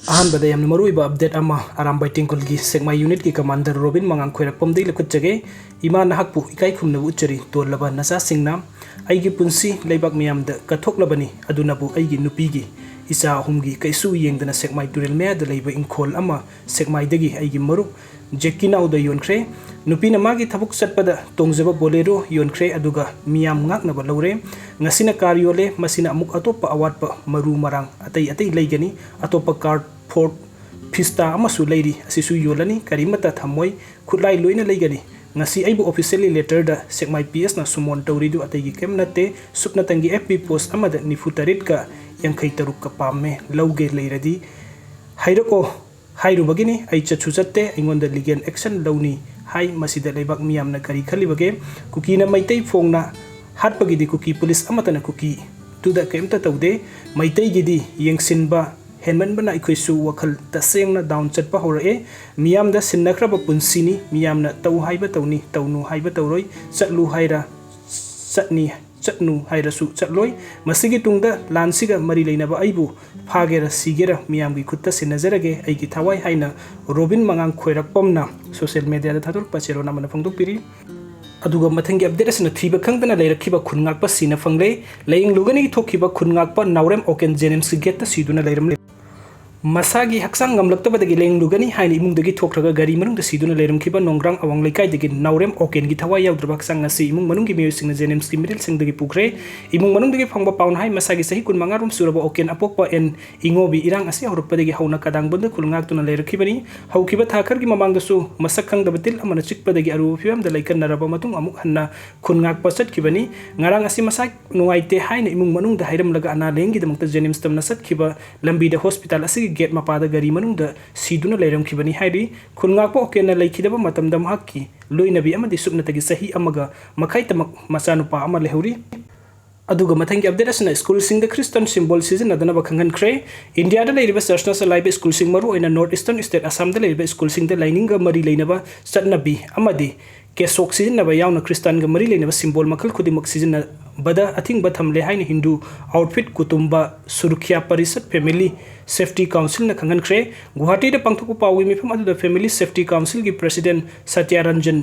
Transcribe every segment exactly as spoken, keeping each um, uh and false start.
ꯑꯍꯥꯟꯕꯗ ꯌꯥꯝꯅ ꯃꯔꯨꯑꯣꯏꯕ update ꯑꯃ ꯑꯔꯥꯝꯕꯥꯏ ꯇꯦꯡꯒꯣꯜꯒꯤ ꯁꯦꯛꯃꯥꯏ unitꯀꯤ commander ꯔꯣꯕꯤꯟ ꯃꯉꯥꯡ ꯈꯣꯏꯔꯥꯛꯄꯝꯗꯒꯤ ꯂꯧꯈꯠꯆꯒꯦ꯫ ꯏꯃꯥ ꯅꯍꯥꯛꯄꯨ ꯏꯀꯥꯏ ꯈꯨꯝꯅꯕ ꯎꯠꯆꯔꯤ꯫ ꯇꯣꯜꯂꯕ ꯅꯆꯥꯁꯤꯡꯅ ꯑꯩꯒꯤ ꯄꯨꯟꯁꯤ ꯂꯩꯕꯥꯛ ꯃꯤꯌꯥꯝꯗ ꯀꯠꯊꯣꯛꯂꯕꯅꯤ꯫ ꯑꯗꯨꯅꯕꯨ ꯑꯩꯒꯤ ꯅꯨꯄꯤꯒꯤ ꯏꯆꯥ ꯑꯍꯨꯝꯒꯤ ꯀꯩꯁꯨ ꯌꯦꯡꯗꯅ ꯁꯦꯛꯃꯥꯏ ꯇꯨꯔꯦꯜ ꯃꯌꯥꯗ ꯂꯩꯕ ꯏꯪꯈꯣꯜ ꯑꯃ ꯁꯦꯛꯃꯥꯏꯗꯒꯤ ꯑꯩꯒꯤ ꯃꯔꯨꯞ ꯖꯦꯛꯀꯤ ꯅꯥꯎꯗ ꯌꯣꯟꯈ꯭ꯔꯦ꯫ ꯅꯨꯄꯤꯅ ꯃꯥꯒꯤ ꯊꯕꯛ ꯆꯠꯄꯗ ꯇꯣꯡꯖꯕ Bolero ꯌꯣꯟꯈ꯭ꯔꯦ, ꯑꯗꯨꯒ ꯃꯤꯌꯥꯝ ꯉꯥꯛꯅꯕ ꯂꯧꯔꯦ꯫ ꯉꯁꯤꯅ car ꯌꯣꯜꯂꯦ, ꯃꯁꯤꯅ ꯑꯃꯨꯛ ꯑꯇꯣꯞꯄ ꯑꯋꯥꯠꯄ ꯃꯔꯨ ꯃꯔꯥꯡ ꯑꯇꯩ ꯑꯇꯩ ꯂꯩꯒꯅꯤ꯫ ꯑꯇꯣꯞꯄ cardboard ꯐꯤꯁꯇꯥ ꯑꯃꯁꯨ ꯂꯩꯔꯤ, ꯑꯁꯤꯁꯨ ꯌꯣꯜꯂꯅꯤ, ꯀꯔꯤꯃꯠꯇ ꯊꯝꯃꯣꯏ, ꯈꯨꯠꯂꯥꯏ ꯂꯣꯏꯅ ꯂꯩꯒꯅꯤ꯫ ꯉꯁꯤ ꯑꯩꯕꯨ officially letterꯗ ꯁꯦꯛꯃꯥꯏ PSꯅ summon ꯇꯧꯔꯤꯗꯨ ꯑꯇꯩꯒꯤ ꯀꯔꯤꯝ ꯅꯠꯇꯦ, ꯁꯨꯞꯅꯇꯪꯒꯤ FB post ꯑꯃꯗ ꯅꯤꯐꯨ ꯇꯔꯦꯠꯀ ꯌꯥꯡꯈꯩ ꯇꯔꯨꯛꯀ ꯄꯥꯝꯃꯦ, ꯂꯧꯒꯦ ꯂꯩꯔꯗꯤ ꯍꯥꯏꯔꯛꯑꯣ ꯍꯥꯏꯔꯨꯕꯒꯤꯅꯤ꯫ ꯑꯩ ꯆꯠꯁꯨ ꯆꯠꯇꯦ, ꯑꯩꯉꯣꯟꯗ legal action ꯂꯧꯅꯤ ꯍꯥꯏ꯫ ꯃꯁꯤꯗ ꯂꯩꯕꯥꯛ ꯃꯤꯌꯥꯝꯅ ꯀꯔꯤ ꯈꯜꯂꯤꯕꯒꯦ? ꯀꯨꯀꯤꯅ ꯃꯩꯇꯩ ꯐꯣꯡꯅ ꯍꯥꯠꯄꯒꯤꯗꯤ ꯀꯨꯀꯤ police ꯑꯃꯠꯇꯅ ꯀꯨꯀꯤꯗꯨꯗ ꯀꯔꯤꯝꯇ ꯇꯧꯗꯦ꯫ ꯃꯩꯇꯩꯒꯤꯗꯤ ꯌꯦꯡꯁꯤꯟꯕ ꯍꯦꯟꯃꯟꯕꯅ ꯑꯩꯈꯣꯏꯁꯨ ꯋꯥꯈꯜ ꯇꯁꯦꯡꯅ down ꯆꯠꯄ ꯍꯧꯔꯛꯑꯦ꯫ ꯃꯤꯌꯥꯝꯗ ꯁꯤꯟꯅꯈ꯭ꯔꯕ ꯄꯨꯟꯁꯤꯅꯤ, ꯃꯤꯌꯥꯝꯅ ꯇꯧ ꯍꯥꯏꯕ ꯇꯧꯅꯤ, ꯇꯧꯅꯨ ꯍꯥꯏꯕ ꯇꯧꯔꯣꯏ, ꯆꯠꯂꯨ ꯍꯥꯏꯔ ꯆꯠꯅꯤ, ꯆꯠꯅꯨ ꯍꯥꯏꯔꯁꯨ ꯆꯠꯂꯣꯏ꯫ ꯃꯁꯤꯒꯤ ꯇꯨꯡꯗ ꯂꯥꯟꯁꯤꯒ ꯃꯔꯤ ꯂꯩꯅꯕ ꯑꯩꯕꯨ ꯐꯥꯒꯦꯔ ꯁꯤꯒꯦꯔ ꯃꯤꯌꯥꯝꯒꯤ ꯈꯨꯠꯇ ꯁꯤꯟꯅꯖꯔꯒꯦ ꯑꯩꯒꯤ ꯊꯋꯥꯏ ꯍꯥꯏꯅ ꯔꯣꯕꯤꯟ ꯃꯉꯥꯡ ꯈꯣꯏꯔꯥꯛꯄꯝꯅ social mediaꯗ ꯊꯥꯗꯣꯔꯛꯄ ꯆꯦꯔꯣꯜ ꯑꯃꯅ ꯐꯣꯡꯗꯣꯛꯄꯤꯔꯤ꯫ ꯑꯗꯨꯒ ꯃꯊꯪꯒꯤ update ꯑꯁꯤꯅ ꯊꯤꯕ ꯈꯪꯗꯅ ꯂꯩꯔꯛꯈꯤꯕ ꯈꯨꯟ ꯉꯥꯛꯄ ꯁꯤꯅ ꯐꯪꯂꯦ꯫ ꯂꯥꯏꯌꯦꯡꯂꯨꯒꯅꯤ ꯊꯣꯛꯈꯤꯕ ꯈꯨꯟ ꯉꯥꯛꯄ ꯅꯥꯎꯔꯦꯝ ꯑꯣꯀꯦꯟ JNIMSꯀꯤ gateꯇ ꯁꯤꯗꯨꯅ ꯂꯩꯔꯝꯂꯦ꯫ ꯃꯁꯥꯒꯤ ꯍꯛꯆꯥꯡ ꯉꯝꯂꯛꯇꯕꯗꯒꯤ ꯂꯥꯏꯌꯦꯡꯂꯨꯒꯅꯤ ꯍꯥꯏꯅ ꯏꯃꯨꯡꯗꯒꯤ ꯊꯣꯛꯈ꯭ꯔꯒ ꯒꯥꯔꯤ ꯃꯅꯨꯡꯗ ꯁꯤꯗꯨꯅ ꯂꯩꯔꯝꯈꯤꯕ ꯅꯣꯡꯒ꯭ꯔꯥꯡ ꯑꯋꯥꯡ ꯂꯩꯀꯥꯏꯗꯒꯤ ꯅꯥꯎꯔꯦꯝ ꯑꯣꯀꯦꯟꯒꯤ ꯊꯋꯥꯏ ꯌꯥꯎꯗ꯭ꯔꯕ ꯍꯛꯆꯥꯡ ꯑꯁꯤ ꯏꯃꯨꯡ ꯃꯅꯨꯡꯒꯤ ꯃꯤꯑꯣꯏꯁꯤꯡꯅ JNIMSꯀꯤ ꯃꯤꯔꯦꯜꯁꯪꯗꯒꯤ ꯄꯨꯈ꯭ꯔꯦ꯫ ꯏꯃꯨꯡ ꯃꯅꯨꯡꯗꯒꯤ ꯐꯪꯕ ꯄꯥꯎꯅ ꯍꯥꯏ, ꯃꯁꯥꯒꯤ ꯆꯍꯤ ꯀꯨꯟꯃꯉꯥꯔꯣꯝ ꯁꯨꯔꯕ ꯑꯣꯀꯦꯟ ꯑꯄꯣꯛꯄ ꯑꯦꯟ ꯏꯉꯣꯕꯤ ꯏꯔꯥꯡ ꯑꯁꯤ ꯍꯧꯔꯛꯄꯗꯒꯤ ꯍꯧꯅ ꯀꯗꯥꯡꯕꯟꯗ ꯈꯨꯜ ꯉꯥꯛꯇꯨꯅ ꯂꯩꯔꯛꯈꯤꯕꯅꯤ꯫ ꯍꯧꯈꯤꯕ ꯊꯥ ꯈꯔꯒꯤ ꯃꯃꯥꯡꯗꯁꯨ ꯃꯁꯛ ꯈꯪꯗꯕ ꯇꯤꯜ ꯑꯃꯅ ꯆꯤꯛꯄꯗꯒꯤ ꯑꯔꯨꯕ ꯐꯤꯕꯝꯗ ꯂꯩꯀꯠꯅꯔꯕ ꯃꯇꯨꯡ ꯑꯃꯨꯛ ꯍꯟꯅ ꯈꯨꯟ ꯉꯥꯛꯄ ꯆꯠꯈꯤꯕꯅꯤ꯫ ꯉꯔꯥꯡ ꯑꯁꯤ ꯃꯁꯥ ꯅꯨꯡꯉꯥꯏꯇꯦ ꯍꯥꯏꯅ ꯏꯃꯨꯡ ꯃꯅꯨꯡꯗ ꯍꯥꯏꯔꯝꯂꯒ ꯑꯅꯥ ꯂꯥꯏꯌꯦꯡꯒꯤꯗꯃꯛꯇ JNIMS ꯇꯝꯅ ꯆꯠꯈꯤꯕ ꯂꯝꯕꯤꯗ hospital ꯑꯁꯤꯒꯤ gate ꯃꯄꯥꯗ ꯒꯥꯔꯤ ꯃꯅꯨꯡꯗ ꯁꯤꯗꯨꯅ ꯂꯩꯔꯝꯈꯤꯕꯅꯤ ꯍꯥꯏꯔꯤ꯫ ꯈꯨꯜ ꯉꯥꯛꯄ ꯑꯣꯀꯦꯟꯅ ꯂꯩꯈꯤꯗꯕ ꯃꯇꯝꯗ ꯃꯍꯥꯛꯀꯤ ꯂꯣꯏꯅꯕꯤ ꯑꯃꯗꯤ ꯁꯨꯞꯅꯇꯒꯤ ꯆꯍꯤ ꯑꯃꯒ ꯃꯈꯥꯏ ꯇꯃꯛ ꯃꯆꯥꯅꯨꯄꯥ ꯑꯃ ꯂꯩꯍꯧꯔꯤ꯫ ꯑꯗꯨꯒ ꯃꯊꯪꯒꯤ update ꯑꯁꯤꯅ ꯁ꯭ꯀꯨꯜꯁꯤꯡꯗ Christian symbol ꯁꯤꯖꯤꯟꯅꯗꯅꯕ ꯈꯪꯍꯟꯈ꯭ ꯔꯦ꯫ ꯏꯟꯗꯤꯌꯥꯗ ꯂꯩꯔꯤꯕ ꯆꯔꯆꯅ ꯆꯂꯥꯏꯕ ꯁ꯭ꯀꯨꯜꯁꯤꯡ, ꯃꯔꯨꯑꯣꯏꯅ North Eastern state ꯑꯁꯥꯝꯗ ꯂꯩꯔꯤꯕ ꯁ꯭ꯀꯨꯜꯁꯤꯡꯗ ꯂꯥꯏꯅꯤꯡꯒ ꯃꯔꯤ ꯂꯩꯅꯕ ꯆꯠꯅꯕꯤ ꯑꯃꯗꯤ ꯀꯦꯁꯣꯛ ꯁꯤꯖꯤꯟꯅꯕ ꯌꯥꯎꯅ ꯈ꯭ꯔꯤꯁꯇꯥꯟꯒ ꯃꯔꯤ ꯂꯩꯅꯕ symbol ꯃꯈꯜ ꯈꯨꯗꯤꯡꯃꯛ ꯁꯤꯖꯤꯟꯅꯕꯗ ꯑꯊꯤꯡꯕ ꯊꯝꯂꯦ ꯍꯥꯏꯅ Hindu Outfit Kutumba Surakshya Parishad Family Safety Councilꯅ ꯈꯪꯍꯟꯈ꯭ꯔꯦ꯫ ꯒꯨꯋꯥꯍꯥꯇꯤꯗ ꯄꯥꯡꯊꯣꯛꯄ ꯄꯥꯎꯒꯤ ꯃꯤꯐꯝ ꯑꯗꯨꯗ Family Safety Councilꯒꯤ President ꯁꯇ꯭ꯌꯥꯔꯟꯖꯟ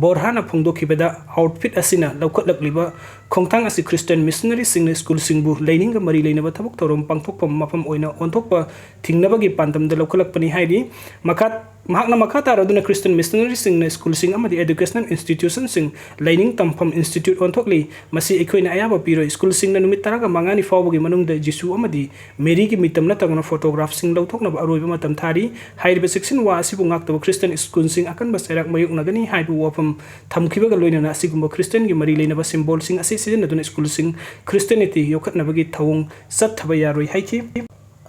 ꯕꯣꯔꯍꯥꯅ ꯐꯣꯡꯗꯣꯛꯈꯤꯕꯗ, outfit ꯑꯁꯤꯅ ꯂꯧꯈꯠꯂꯛꯂꯤꯕ ꯈꯣꯡꯊꯥꯡ ꯑꯁꯤ ꯈ꯭ꯔꯤꯁꯇꯤꯌꯟ ꯃꯤꯁꯅꯔꯤꯁꯤꯡꯅ ꯁ꯭ꯀꯨꯜꯁꯤꯡꯕꯨ ꯂꯥꯏꯅꯤꯡꯒ ꯃꯔꯤ ꯂꯩꯅꯕ ꯊꯕꯛ ꯊꯧꯔꯝ ꯄꯥꯡꯊꯣꯛꯐꯝ ꯃꯐꯝ ꯑꯣꯏꯅ ꯑꯣꯟꯊꯣꯛꯄ ꯊꯤꯡꯅꯕꯒꯤ ꯄꯥꯟꯗꯝꯗ ꯂꯧꯈꯠꯂꯛꯄꯅꯤ ꯍꯥꯏꯔꯤ꯫ ꯃꯈꯥ, ꯃꯍꯥꯛꯅ ꯃꯈꯥ ꯇꯥꯔꯗꯨꯅ ꯈ꯭ꯔꯤꯁꯇꯤꯌꯟ ꯃꯤꯁꯅꯔꯤꯁꯤꯡꯅ ꯁ꯭ꯀꯨꯜꯁꯤꯡ ꯑꯃꯗꯤ educational institutionꯁꯤꯡ ꯂꯥꯏꯅꯤꯡ ꯇꯝꯐꯝ institute ꯑꯣꯟꯊꯣꯛꯂꯤ꯫ ꯃꯁꯤ ꯑꯩꯈꯣꯏꯅ ꯑꯌꯥꯕ ꯄꯤꯔꯣꯏ꯫ ꯁ꯭ꯀꯨꯜꯁꯤꯡꯅ ꯅꯨꯃꯤꯠ ꯇꯔꯥꯒ ꯃꯉꯥꯅꯤ ꯐꯥꯎꯕꯒꯤ ꯃꯅꯨꯡꯗ ꯖꯤꯁꯨ ꯑꯃꯗꯤ ꯃꯦꯔꯤꯒꯤ ꯃꯤꯇꯝ ꯅꯠꯇ꯭ꯔꯒꯅ photographꯁꯤꯡ ꯂꯧꯊꯣꯛꯅꯕ ꯑꯔꯣꯏꯕ ꯃꯇꯝ ꯊꯥꯔꯤ꯫ ꯍꯥꯏꯔꯤꯕ ꯆꯦꯛꯁꯤꯟ ꯋꯥ ꯑꯁꯤꯕꯨ ꯉꯥꯛꯇꯕ ꯈ꯭ꯔꯤꯁꯇꯤꯌꯟ ꯁ꯭ꯀꯨꯜꯁꯤꯡ ꯑꯀꯟꯕ ꯆꯩꯔꯥꯛ ꯃꯥꯌꯣꯛꯅꯒꯅꯤ ꯍꯥꯏꯕ ꯋꯥꯐꯝ ꯊꯝꯈꯤꯕꯒ ꯂꯣꯏꯅꯅ ꯑꯁꯤꯒꯨꯝꯕ ꯈ꯭ꯔꯤꯁꯇꯤꯌꯟꯒꯤ ꯃꯔꯤ ꯂꯩꯅꯕ symbolꯁꯤꯡ ꯑꯁꯤ ꯁꯤꯖꯤꯟꯅꯗꯨꯅ ꯁ꯭ꯀꯨꯜꯁꯤꯡ Christianity ꯌꯣꯛꯈꯠꯅꯕꯒꯤ ꯊꯧꯑꯣꯡ ꯆꯠꯊꯕ ꯌꯥꯔꯣꯏ ꯍꯥꯏꯈꯤ꯫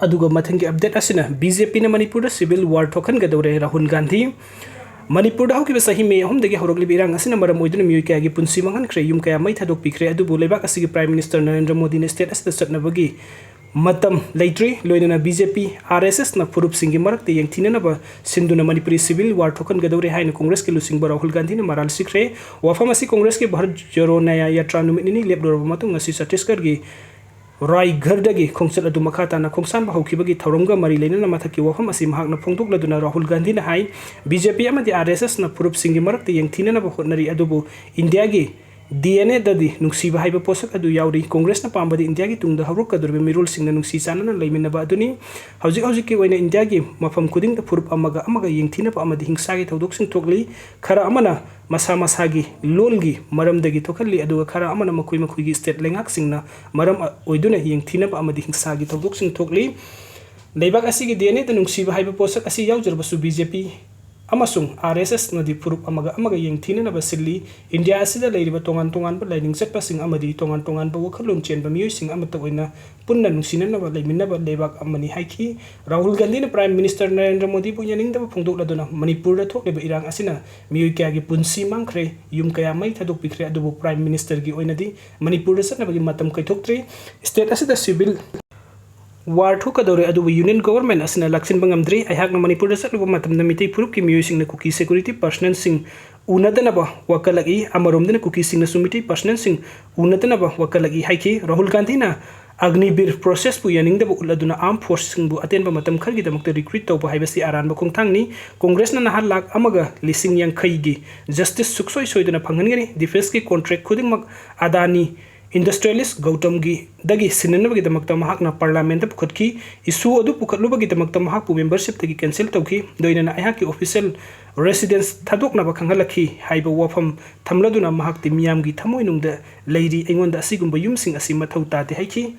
ꯑꯗꯨꯒ ꯃꯊꯪꯒꯤ update ꯑꯁꯤꯅ BJPꯅ ꯃꯅꯤꯄꯨꯔꯗ civil war ꯊꯣꯛꯍꯟꯒꯗꯧꯔꯦ ꯔꯥꯍꯨꯜ ꯒꯥꯟꯙꯤ꯫ ꯃꯅꯤꯄꯨꯔꯗ ꯍꯧꯈꯤꯕ ꯆꯍꯤ May ꯑꯍꯨꯝꯗꯒꯤ ꯍꯧꯔꯛꯂꯤꯕ ꯏꯔꯥꯡ ꯑꯁꯤꯅ ꯃꯔꯝ ꯑꯣꯏꯗꯨꯅ ꯃꯤꯑꯣꯏ ꯀꯌꯥꯒꯤ ꯄꯨꯟꯁꯤ ꯃꯥꯡꯍꯟꯈ꯭ꯔꯦ, ꯌꯨꯝ ꯀꯌꯥ ꯃꯩ ꯊꯥꯗꯣꯛꯄꯤꯈ꯭ꯔꯦ꯫ ꯑꯗꯨꯕꯨ ꯂꯩꯕꯥꯛ ꯑꯁꯤꯒꯤ Prime Minister ꯅꯔꯦꯟꯗ꯭ꯔ ꯃꯣꯗꯤꯅ state ꯑꯁꯤꯗ ꯆꯠꯅꯕꯒꯤ ꯃꯇꯝ ꯂꯩꯇ꯭ꯔꯤ꯫ ꯂꯣꯏꯅꯅ BJP, RSSꯅ ꯐꯨꯔꯨꯞꯁꯤꯡꯒꯤ ꯃꯔꯛꯇ ꯌꯦꯡꯊꯤꯅꯅꯕ ꯁꯤꯟꯗꯨꯅ ꯃꯅꯤꯄꯨꯔꯤ civil war ꯊꯣꯛꯍꯟꯒꯗꯧꯔꯦ ꯍꯥꯏꯅ ꯀꯣꯡꯒ꯭ꯔꯦꯁꯀꯤ ꯂꯨꯆꯤꯡꯕ ꯔꯥꯍꯨꯜ ꯒꯥꯟꯙꯤꯅ ꯃꯔꯥꯜ ꯁꯤꯈ꯭ꯔꯦ꯫ ꯋꯥꯐꯝ ꯑꯁꯤ ꯀꯣꯡꯒ꯭ꯔꯦꯁꯀꯤ ꯚꯥꯔꯠ ꯖꯣꯔꯣ ꯅꯌꯥ ꯌꯥꯇ꯭ꯔꯥ ꯅꯨꯃꯤꯠ ꯅꯤꯅꯤ ꯂꯦꯞꯂꯨꯔꯕ ꯃꯇꯨꯡ ꯉꯁꯤ ꯆꯇꯤꯁꯒꯔꯒꯤ ꯔꯥꯏꯒꯔꯗꯒꯤ ꯈꯣꯡꯆꯠ ꯑꯗꯨ ꯃꯈꯥ ꯇꯥꯅ ꯈꯣꯡꯁꯥꯟꯕ ꯍꯧꯈꯤꯕꯒꯤ ꯊꯧꯔꯝꯒ ꯃꯔꯤ ꯂꯩꯅꯅ ꯃꯊꯛꯀꯤ ꯋꯥꯐꯝ ꯑꯁꯤ ꯃꯍꯥꯛꯅ ꯐꯣꯡꯗꯣꯛꯂꯗꯨꯅ ꯔꯥꯍꯨꯜ ꯒꯥꯟꯙꯤꯅ ꯍꯥꯏ, BJP ꯑꯃꯗꯤ RSSꯅ ꯐꯨꯔꯨꯞꯁꯤꯡꯒꯤ ꯃꯔꯛꯇ ꯌꯦꯡꯊꯤꯅꯅꯕ ꯍꯣꯠꯅꯔꯤ, ꯑꯗꯨꯕꯨ ꯏꯟꯗꯤꯌꯥꯒꯤ DNAꯗꯗꯤ ꯅꯨꯡꯁꯤꯕ ꯍꯥꯏꯕ ꯄꯣꯠꯁꯛ ꯑꯗꯨ ꯌꯥꯎꯔꯤ꯫ ꯀꯣꯡꯒ꯭ꯔꯦꯁꯅ ꯄꯥꯝꯕꯗꯤ ꯏꯟꯗꯤꯌꯥꯒꯤ ꯇꯨꯡꯗ ꯍꯧꯔꯛꯀꯗꯧꯔꯤꯕ ꯃꯤꯔꯣꯜꯁꯤꯡꯅ ꯅꯨꯡꯁꯤ ꯆꯥꯟꯅꯅ ꯂꯩꯃꯤꯟꯅꯕ ꯑꯗꯨꯅꯤ꯫ ꯍꯧꯖꯤꯛ ꯍꯧꯖꯤꯛꯀꯤ ꯑꯣꯏꯅ ꯏꯟꯗꯤꯌꯥꯒꯤ ꯃꯐꯝ ꯈꯨꯗꯤꯡꯗ ꯐꯨꯔꯨꯞ ꯑꯃꯒ ꯑꯃꯒ ꯌꯦꯡꯊꯤꯅꯕ ꯑꯃꯗꯤ ꯍꯤꯡꯁꯥꯒꯤ ꯊꯧꯗꯣꯛꯁꯤꯡ ꯊꯣꯛꯂꯤ꯫ ꯈꯔ ꯑꯃꯅ ꯃꯁꯥ ꯃꯁꯥꯒꯤ ꯂꯣꯜꯒꯤ ꯃꯔꯝꯗꯒꯤ ꯊꯣꯛꯍꯜꯂꯤ, ꯑꯗꯨꯒ ꯈꯔ ꯑꯃꯅ ꯃꯈꯣꯏ ꯃꯈꯣꯏꯒꯤ state ꯂꯩꯉꯥꯛꯁꯤꯡꯅ ꯃꯔꯝ ꯑꯣꯏꯗꯨꯅ ꯌꯦꯡꯊꯤꯅꯕ ꯑꯃꯗꯤ ꯍꯤꯡꯁꯥꯒꯤ ꯊꯧꯗꯣꯛꯁꯤꯡ ꯊꯣꯛꯂꯤ꯫ ꯂꯩꯕꯥꯛ ꯑꯁꯤꯒꯤ DNAꯗ ꯅꯨꯡꯁꯤꯕ ꯍꯥꯏꯕ ꯄꯣꯠꯁꯛ ꯑꯁꯤ ꯌꯥꯎꯖꯔꯕꯁꯨ BJP ꯑꯃꯁꯨꯡ RSSꯅꯗꯤ ꯐꯨꯔꯨꯞ ꯑꯃꯒ ꯑꯃꯒ ꯌꯦꯡꯊꯤꯅꯅꯕ ꯁꯤꯜꯂꯤ꯫ ꯏꯟꯗꯤꯌꯥ ꯑꯁꯤꯗ ꯂꯩꯔꯤꯕ ꯇꯣꯉꯥꯟ ꯇꯣꯉꯥꯟꯕ ꯂꯥꯏꯅꯤꯡ ꯆꯠꯄꯁꯤꯡ ꯑꯃꯗꯤ ꯇꯣꯉꯥꯟ ꯇꯣꯉꯥꯟꯕ ꯋꯥꯈꯜꯂꯣꯟ ꯆꯦꯟꯕ ꯃꯤꯑꯣꯏꯁꯤꯡ ꯑꯃꯠꯇ ꯑꯣꯏꯅ ꯄꯨꯟꯅ ꯅꯨꯡꯁꯤꯅꯅꯕ ꯂꯩꯃꯤꯟꯅꯕ ꯂꯩꯕꯥꯛ ꯑꯃꯅꯤ ꯍꯥꯏꯈꯤ꯫ ꯔꯥꯍꯨꯜ ꯒꯥꯟꯙꯤꯅ Prime Minister ꯅꯔꯦꯟꯗ꯭ꯔ ꯃꯣꯗꯤꯕꯨ ꯌꯥꯅꯤꯡꯗꯕ ꯐꯣꯡꯗꯣꯛꯂꯗꯨꯅ ꯃꯅꯤꯄꯨꯔꯗ ꯊꯣꯛꯂꯤꯕ ꯏꯔꯥꯡ ꯑꯁꯤꯅ ꯃꯤꯑꯣꯏ ꯀꯌꯥꯒꯤ ꯄꯨꯟꯁꯤ ꯃꯥꯡꯈ꯭ꯔꯦ, ꯌꯨꯝ ꯀꯌꯥ ꯃꯩ ꯊꯥꯗꯣꯛꯄꯤꯈ꯭ꯔꯦ, ꯑꯗꯨꯕꯨ Prime Ministerꯒꯤ ꯑꯣꯏꯅꯗꯤ ꯃꯅꯤꯄꯨꯔꯗ ꯆꯠꯅꯕꯒꯤ ꯃꯇꯝ ꯀꯥꯏꯊꯣꯛꯇ꯭ꯔꯤ꯫ State ꯑꯁꯤꯗ civil war ꯊꯣꯛꯀꯗꯧꯔꯦ, ꯑꯗꯨꯕꯨ Union Government ꯑꯁꯤꯅ ꯂꯥꯛꯁꯤꯟꯕ ꯉꯝꯗ꯭ꯔꯤ꯫ ꯑꯩꯍꯥꯛꯅ ꯃꯅꯤꯄꯨꯔꯗ ꯆꯠꯂꯨꯕ ꯃꯇꯝꯗ ꯃꯤꯇꯩ ꯐꯨꯔꯨꯞꯀꯤ ꯃꯤꯑꯣꯏꯁꯤꯡꯅ ꯀꯨꯀꯤ security personnelꯁꯤꯡ ꯎꯅꯗꯅꯕ ꯋꯥꯀꯠꯂꯛꯏ꯫ ꯑꯃꯔꯣꯝꯗꯅ ꯀꯨꯀꯤꯁꯤꯡꯅꯁꯨ ꯃꯤꯇꯩ ꯄꯥꯔꯁꯅꯦꯜꯁꯤꯡ ꯎꯅꯗꯅꯕ ꯋꯥꯀꯠꯂꯛꯏ ꯍꯥꯏꯈꯤ꯫ ꯔꯥꯍꯨꯜ ꯒꯥꯟꯙꯤꯅ ꯑꯒꯅꯤꯕꯤꯔ ꯄ꯭ꯔꯣꯁꯦꯁꯄꯨ ꯌꯥꯅꯤꯡꯗꯕ ꯎꯠꯂꯗꯨꯅ ꯑꯥꯔꯝ ꯐꯣꯔꯁꯁꯤꯡꯕꯨ ꯑꯇꯦꯟꯕ ꯃꯇꯝ ꯈꯔꯒꯤꯗꯃꯛꯇ ꯔꯤꯀ꯭ꯔꯨꯏꯠ ꯇꯧꯕ ꯍꯥꯏꯕꯁꯤ ꯑꯔꯥꯟꯕ ꯈꯣꯡꯊꯥꯡꯅꯤ꯫ ꯀꯣꯡꯒ꯭ꯔꯦꯁꯅ ꯅꯍꯥ ꯂꯥꯈ ꯑꯃꯒ ꯂꯤꯁꯤꯡ ꯌꯥꯡꯈꯩꯒꯤ ꯖꯁꯇꯤꯁ ꯁꯨꯛꯁꯣꯏ ꯁꯣꯏꯗꯅ ꯐꯪꯍꯟꯒꯅꯤ꯫ ꯗꯤꯐꯦꯟꯁꯀꯤ ꯀꯣꯟꯇ꯭ꯔꯦꯛ ꯈꯨꯗꯤꯡꯃꯛ ꯑꯗꯥꯅꯤ ꯏꯟꯗꯁꯇ꯭ꯔꯤꯌꯦꯂꯤꯁ ꯒꯧꯇꯝꯒꯤꯗꯒꯤ ꯁꯤꯟꯅꯅꯕꯒꯤꯗꯃꯛꯇ ꯃꯍꯥꯛꯅ ꯄꯥꯔꯂꯥꯃꯦꯟꯗ ꯄꯨꯈꯠꯈꯤ꯫ ꯏꯁꯨ ꯑꯗꯨ ꯄꯨꯈꯠꯂꯨꯕꯒꯤꯗꯃꯛꯇ ꯃꯍꯥꯛꯄꯨ ꯃꯦꯝꯕꯔꯁꯤꯞꯇꯒꯤ ꯀꯦꯟꯁꯦꯜ ꯇꯧꯈꯤ꯫ ꯂꯣꯏꯅꯅ ꯑꯩꯍꯥꯛꯀꯤ ꯑꯣꯐꯤꯁꯤꯌꯦꯜ ꯔꯦꯁꯤꯗꯦꯟꯁ ꯊꯥꯗꯣꯛꯅꯕ ꯈꯪꯍꯜꯂꯛꯈꯤ ꯍꯥꯏꯕ ꯋꯥꯐꯝ ꯊꯝꯂꯗꯨꯅ ꯃꯍꯥꯛꯇꯤ ꯃꯤꯌꯥꯝꯒꯤ ꯊꯃꯣꯏꯅꯨꯡꯗ ꯂꯩꯔꯤ, ꯑꯩꯉꯣꯟꯗ ꯑꯁꯤꯒꯨꯝꯕ ꯌꯨꯝꯁꯤꯡ ꯑꯁꯤ ꯃꯊꯧ ꯇꯥꯗꯦ ꯍꯥꯏꯈꯤ꯫